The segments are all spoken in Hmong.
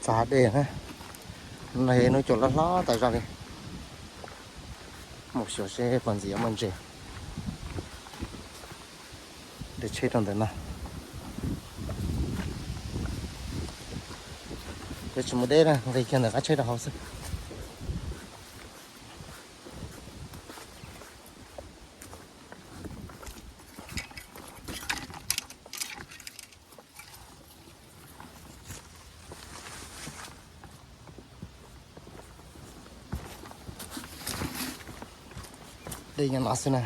Txog dej na, no hnub cua loj hlob tas zog li. Mus xyuas seb puas ntxim yuav muaj ntses. Dej tsheb rau ntawm no. Peb tsis muaj dej na, nqis kiag ntawm qab tsheb rau hauv xwb. Dej nyob no xwb na.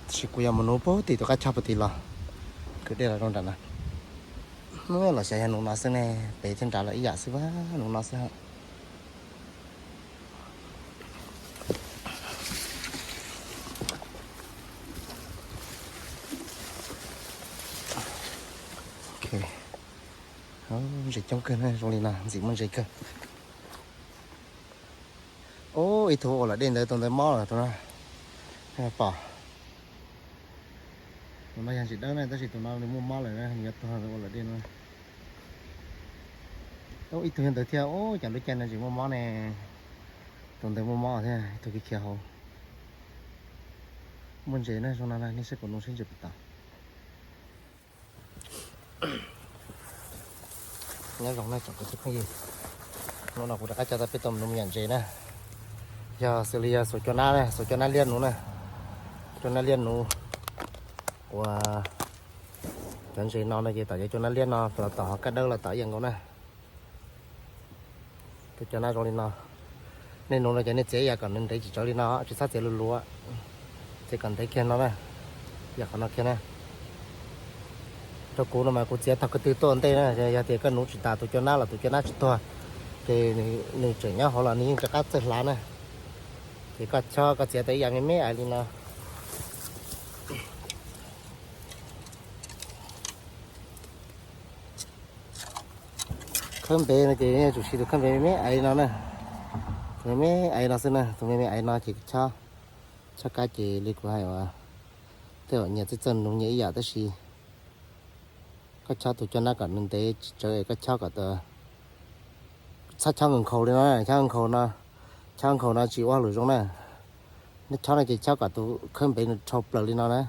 Tab sis kuv yuav mus nuv puag tim tus qab choj puag tim los, kwv dej los rau nram no. Los xyov yog nuv no xwb ne, pem thiab nrad los ib yam xwb, nuv no xwb. Ntses coob kawg na, zoo li no ntxim muaj ntses kawg. Ub, ib tug ua luam dej ntawd, tus ntawd mob lawm tus no. Pom, tus no yog ntses dawb na, tab sis tus no nws muaj mob lawm na, nws yuav tuag ua luam dej no. Ub, ib tug yog ntawd thiab, ub, cas lub caij no tseem muaj mob ne. Tus ntawd muaj mob thiab, ib tug khiav khiav hauv. Muaj ntses na, zoo no na, nej saib kuv nuv seb ntses puas tau. Nyob zoo na tsoom kwv tij phooj ywg, hnub no kuv rov qab coj tau peb tau mus nuv me nyuam ntses na. Yog xws li yog xuas cua nab na, xuas cua nab liab nuv na. Cua nab liab nuv ua cov ntses no no ces tom cov cua nab liab no los tom, hos kab dawb los tom ib yam nkaus na. Tus cua nab zoo li no, nej nuv no ces nej txiav ib yam kom nws ntev tsis tsawg li no, tsis txhob txiav luv luv, txiav kom ntev kiag no na, ib yam qhov no kiag na. Rau kuv no mas kuv txiav tog ko tw tuaj ntej na, yog tias koj nuv tsis tas tus cua nab los tus cua nab tsis tuag, ces nws tseem nyob hauv los nws yeej rov qab txawj hlav na. Ces koj chob koj txiav tau ib yam me me ais li no. Khawb npev no ces tsum siv tus khawb npev me me ais li no na. Tus me me ais no xwb na, tus me me ais no ces chob, chob kab ces li kuv hais uas tej zaum nyias txawj txawj nuv nyias ib yam tab sis koj chob tus cua nab kom nws ntev tsis tsawg es koj chob kom txhob chob nkhaus li no, chob nkhaus no, chob nkhaus no tsis ua hauj lwm zoo na. Neb chob no ces chob kom tus khawb npev nws rhau plaws li no na,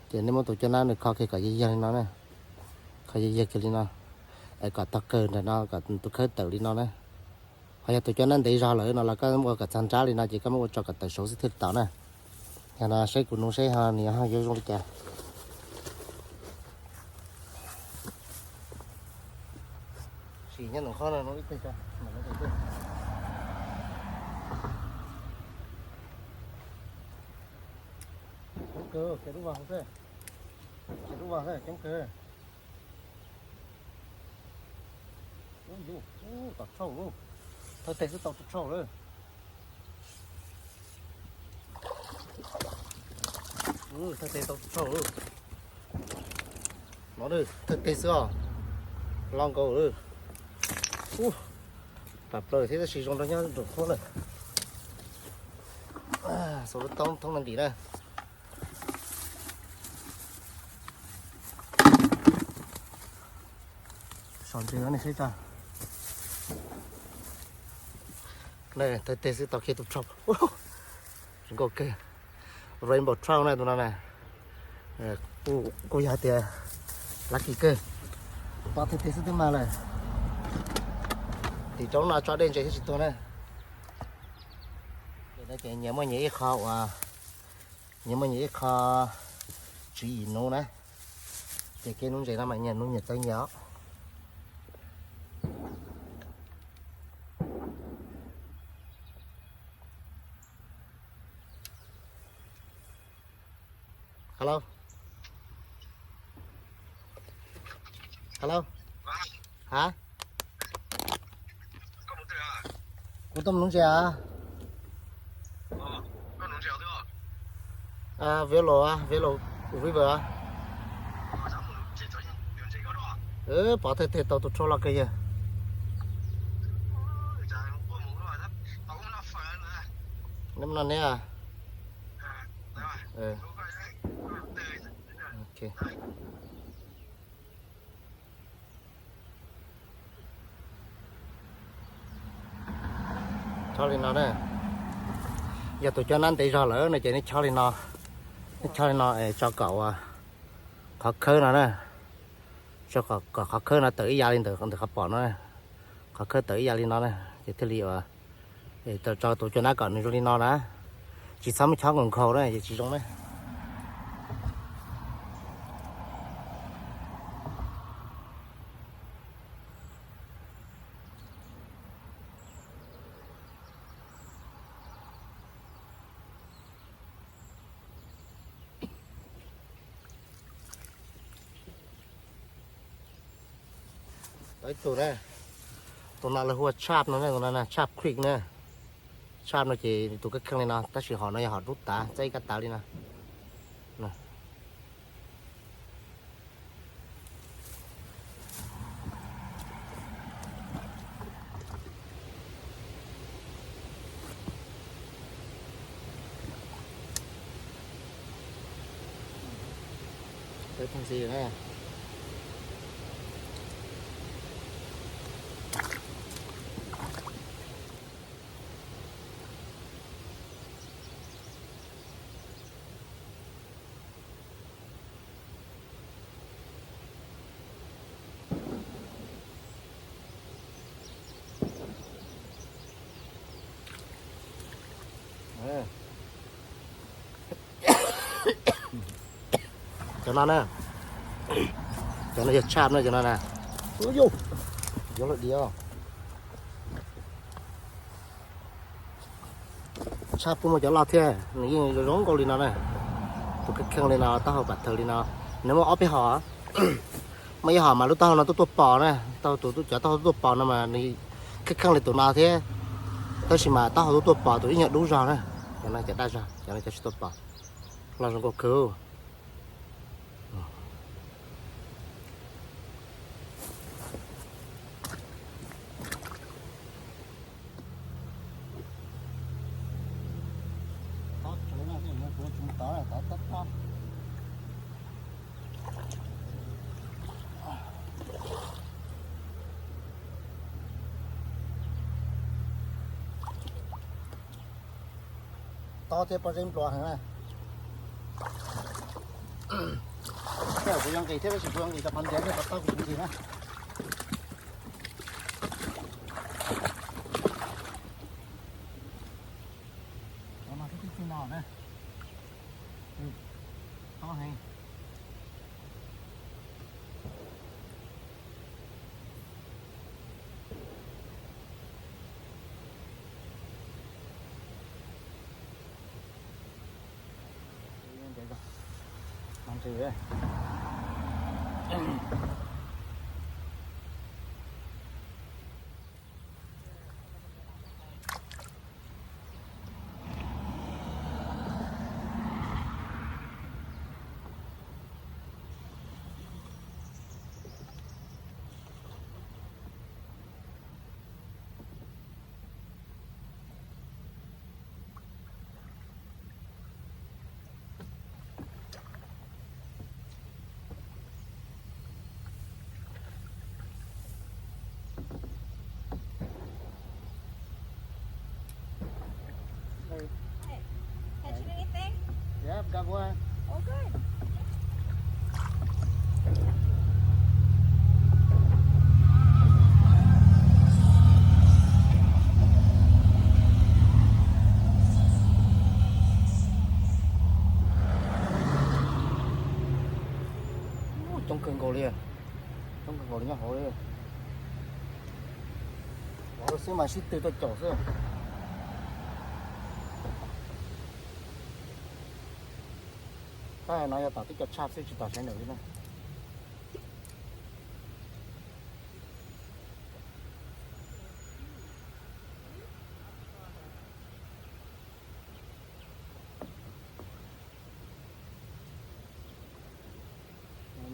ces neb muab tus cua nab nws kho kiag kom yag yag li no na, kho yag yag kiag li no, es kom tog kawg nram no kom tus khawb tawm li no na. Ho yog tus cua nab ntev zog lawm no los koj ua kom txog nrab li no ces koj muab ua tso kom tawm saud xwb thiaj li tau na. Yog no seb kuv nuv seb ho nws ho yuav zoo li cas. Sim nyob nws qhov no ib teg. Coob kawg, ces lub vas xwb, ces lub vas xwb coob kawg. Ub, yuv, ub, tom tshauj lauj. Thawj teg xwb tau tus tshauj lawm. Thawj teg tau tus tshauj lawm. No thawj teg xwb os. Loj nkaus lawm. Ub, pam plaws thiab tab sis zoo rau nyob nraum qhuab lawm. Xauv lub toob thoob no ntim na. Sov ntses nej saib tso. Thawj teg xwb tau kiag tus trout. Zoo nkauj kawg. Rainbow trout na tus no na. Kuj yog tias lucky kawg. Pom thawj teg xwb twb mag lawm. Tim roob no tso dej ntses thiaj tsis tuag na. Ces nyias muaj nyias ib qho uas, nyias muaj nyias ib qho tswv yim nuv na. Ces kev nuv ntses no mas nyias nuv nyias txawv nyias os. Hello. Hello. Hả? Kuv tuaj mus nuv ntses. Velo, Velo River. Pov thawj teg tau tus trout loj kawg yawg. Neb no neb. Ok. Chob li no na. Yog tus coj nab ntev zog lawm no ces nej chob li no, nej chob li no es tso kom qhov khawb no na, tso kom qhov khawb no tawm ib yam li ntawm qhov pom no, qhov khawb tawm ib yam li no na, ces thiaj li ua, tso tus coj nab kom nws zoo li no na, tsis txhob muab chob nkaus nkaus na ces tsis zoo na. Tau ib tug na, tus no lawv hu ua chub no, tus no chub creek na. Chub no ces tus kheej kheej li no tab sis hom no yog hom dub tav, txaib ib kab tav li no. Cov no na, cov no yog chub na, cov no na. Yuav luag diav. Chub kuj muaj cov loj thiab, nws yeej zoo nkaus li no na. Tus kheej kheej li no, taub hau pam thawj li no, nws muaj ob peb hom. Muaj ib hom mas lub taub hau no tuaj tuaj pos na, taub hau, tus cov taub hau tuaj tuaj pos no mas nws kheej kheej li tus no thiab, tab sis mas taub hau tuaj tuaj pos tus ib nyuag dub zog na. Cov no cov daj zog, cov no cov tsis tuaj pos. Loj zoo nkauj kawg. Tob thiab pob zeb nplua heev na. Kuv yuav nqis thiab tab sis kuv yuav nqis rau qhov ntiav thiab qhov tob kuv tsis nqis na. Qhov no twb txij no na. Tob heev. Hey, catching anything? Yep, got one. Oh, good. Coob kawg nkaus li, coob kawg nkaus li nyob hauv li. Vov xwb mas sib tw tuaj caum xwb. Tab no yog tom tib co tshaj xwb tsis tom saiv ntawm li na.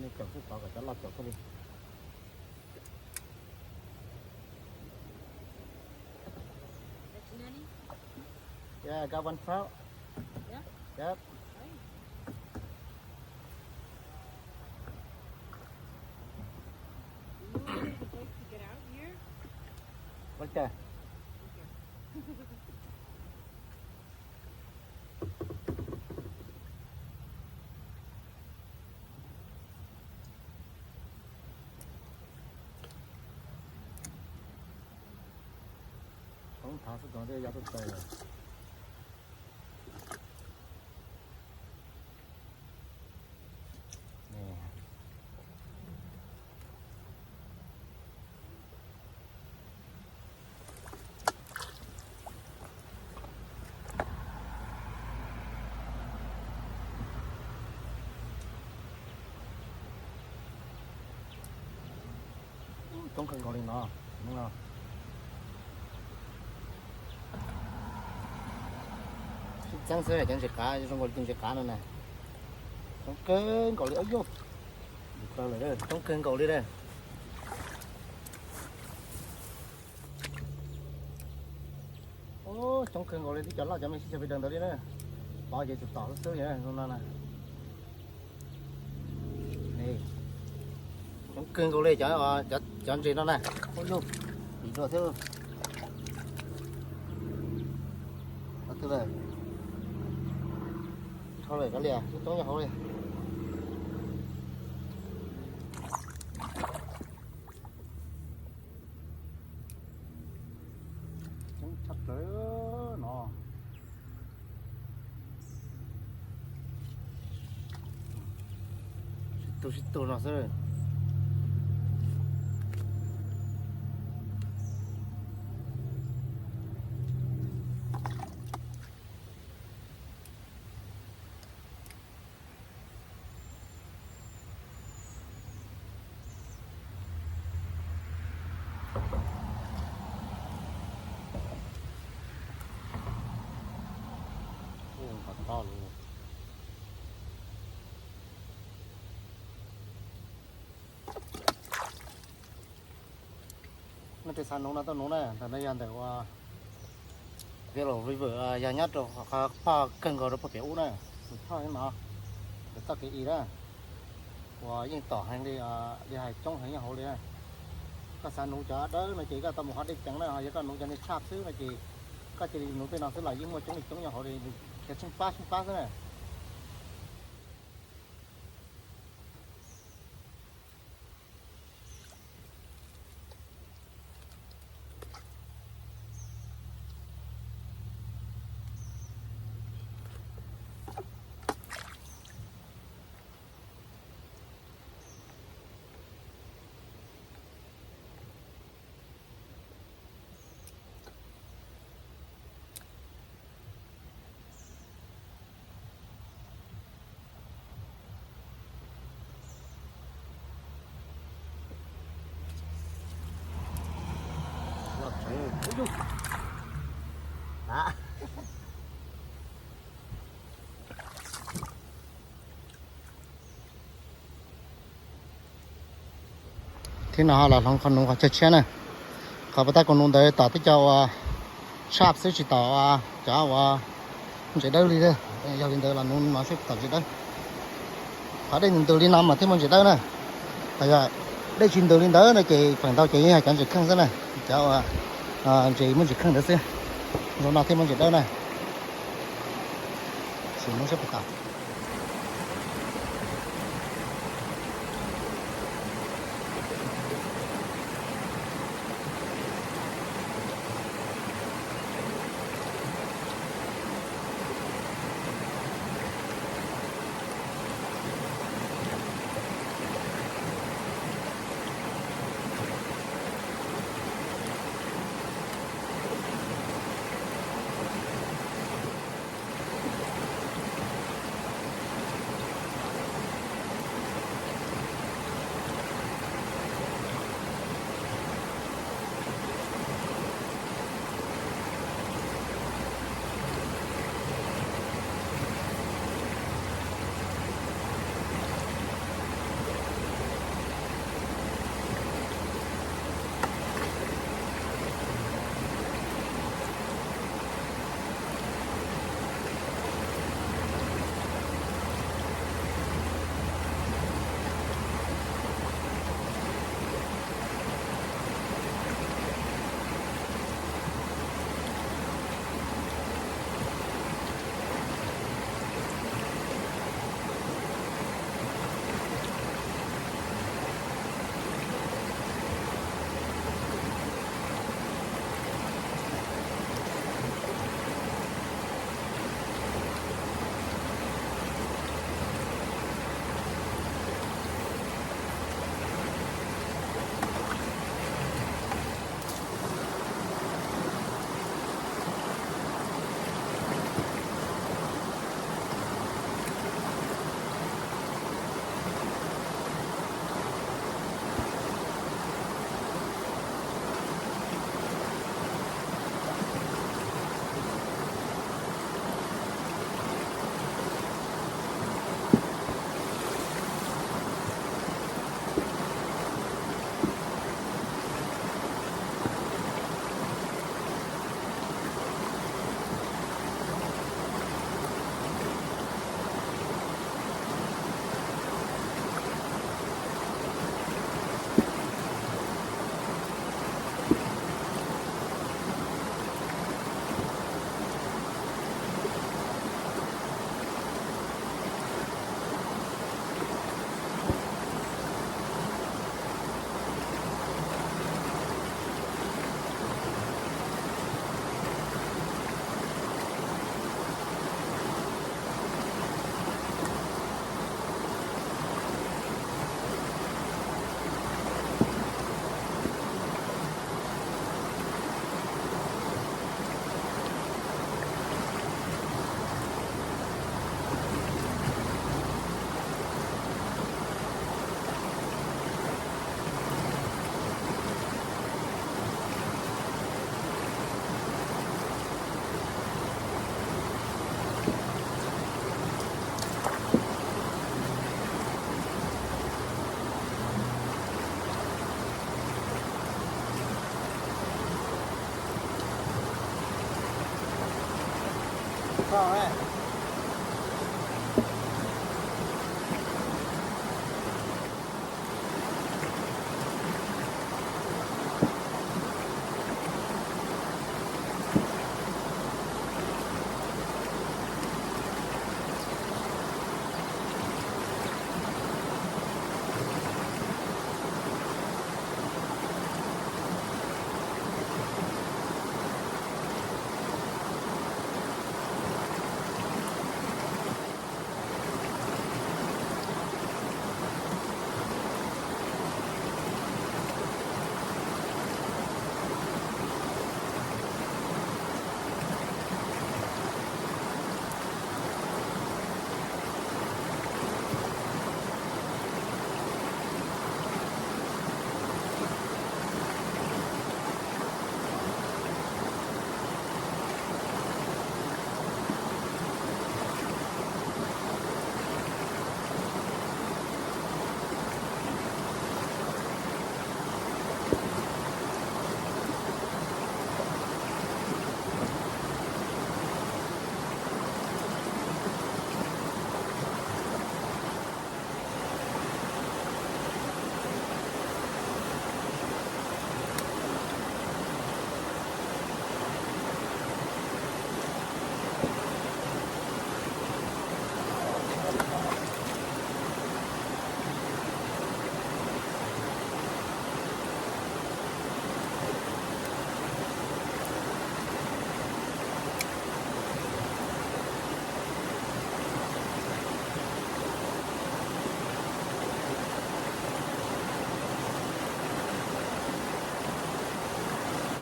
Nej caum xwb tod kom cov loj caum xwb li. Yeah, I got one trout. Yeah? Yep. Nice. Do you want me to get out here? Right there. Okay. Xwb tod thiaj yog tuaj txais. Coob kawg nkaus li no. Sib txeeb xwb cov ntses qav zoo nkaus li tus ntses qav no na. Coob kawg nkaus li, yog, coob kawg nkaus li na. Coob kawg nkaus li, tib cov loj cov me sib xyaw pes daws ntawd li na. Pov ces txom tom xwb xwb li zoo no na. Coob kawg nkaus li cov, cov ntses no na. Ub yug, dim dua thiab. Rho lawm kav liam, coob nyob hauv li. Coob tshaj plaws no. Sib tug sib tug no xwb. Nej xav nuv no tuaj nuv na, ntawm no yog ntawm ua Yellow River, yog nyob rau qhov phoj kawg nkaus rau puag pem ub na, tus phoj no, tus txoj kev i na, uas yeej tom heev li, li hais coob heev nyob hauv li na. Koj xav nuv cov dawb no ces koj tau mus qhov dej ceev na, ho yog koj nuv cov niag tshaj xwb no ces koj cia li nuv tej no xwb los yeej muaj coob li coob nyob hauv li, khiav tsheej pab tsheej pab xwb na. Thib no los hloov qhov nuv qhov chaw tshiab na. Qhov pas tag kuv nuv ntawd tom teb chaws uas sharp xwb tsis tom cov uas ntses dawb li. Yog li ntawd los nuv no xwb tom ntses dawb. Qhov dej ntws ntws li no mas thiaj muaj ntses dawb na. Ho yog dej tsis ntws li ntawd no ces feem ntau ces yeej yog cov ntses kheej xwb na. Cov uas ntses muaj ntses kheej ntawd xwb. Zoo no thiaj muaj ntses dawb na. Sim nuv seb puas tom. Ua